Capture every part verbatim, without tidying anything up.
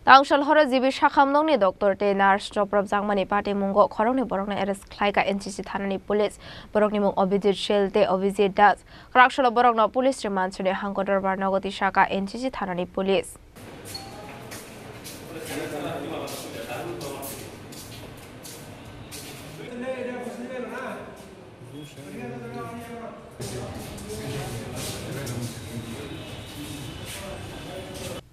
Tangsal horo G B Sakham nokni doctor tei nurse choprop jakmani patimungo khoroknwi borokno arrest khlaikha N C C thanani police. Borokni mung Abhijit Shil tei Abhijit Das. Kwraksalo borokno police remand swnwi hangko dorbar nogo tisakha N C C thanani police.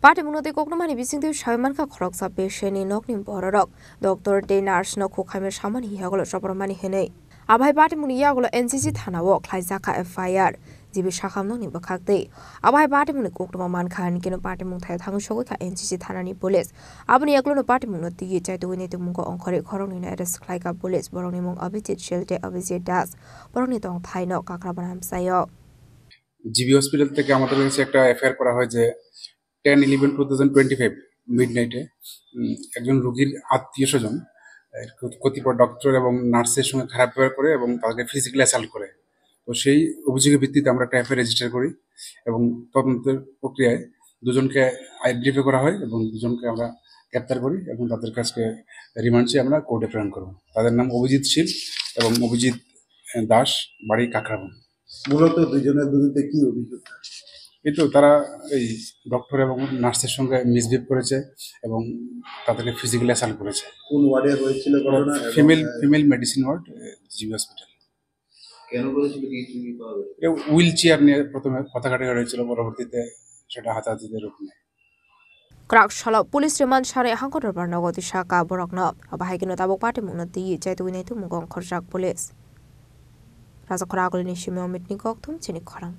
Patimungno tei koktwmani bisingtwi sawi mankha khoroksa patientni nokni bororok doctor tei nurse no khukhaima samani yagulo chopromani hwnwi. Abohai patimungni yagulo N C C thanao khlaijakha F I R. G B Sakham nokni bwkhaktwi. Abohai patimungni koktwma mankha, hinkhe no patimung thaio thangwi sogwi kha N C C thanani police. Aboni yagulo no patimungno twiwi chaitugwi naitukmungo ongkhorwi khoroknwino arrest khlaikha police. Borokni mung Abhijit Shil tei Abhijit Das. Borokni tongthaino Kakrabana amchaio. GB hospital থেকে আমাদের কাছে একটা FIR করা হয় যে ten eleven two thousand twenty five mid নাইটে একজন রোগীর আত্মীয় স্বজন কতিপয় ডক্টর এবং নার্সের সঙ্গে খারাপ ব্যবহার করে এবং তাদেরকে ফিজিক্যালি অ্যাসল্ট করে। তো সেই অভিযোগের ভিত্তিতে আমরা একটা এফআইআর রেজিস্টার করি এবং তদন্তের প্রক্রিয়ায় দুজনকে আইডেন্টিফাই করা হয় এবং দুজনকে আমরা গ্রেপ্তার করি এবং তাদের কাছে রিমান্ড চেয়ে আমরা কোর্টে প্রেরণ করব। তাদের নাম অভিজিৎ শীল এবং অভিজিৎ দাস, বাড়ি কাকরাবন। মূলত দুইজনের বিরুদ্ধে কি অভিযোগ? এই তো তারা এই ডক্টর এবং নার্সের সঙ্গে মিসবিহেভ করেছে এবং তাদেরকে ফিজিক্যালি অ্যাসল্ট করেছে। কোন ওয়ার্ডে হয়েছিল ঘটনা এবং, ফিমেল, আহ, ফিমেল মেডিসিন ওয়ার্ড, এ, জিবি হসপিটাল। কেন করেছিল কিছু কি পাওয়া গেছে? এ হুইল চেয়ার নিয়ে প্রথমে কথা কাটাকাটি হয়েছিল, পরবর্তীতে সেটা হাতাহাতিতে রূপ নেয়। Kwraksalo police remand swnwi hangko dorbar nogo tisakha borokno. Abohai kheno tabuk patimungno twiwi chaitugwi naitukmungo ongkhorjak police. Rajakhora Agulini simi Omitni kokthum chini khorang.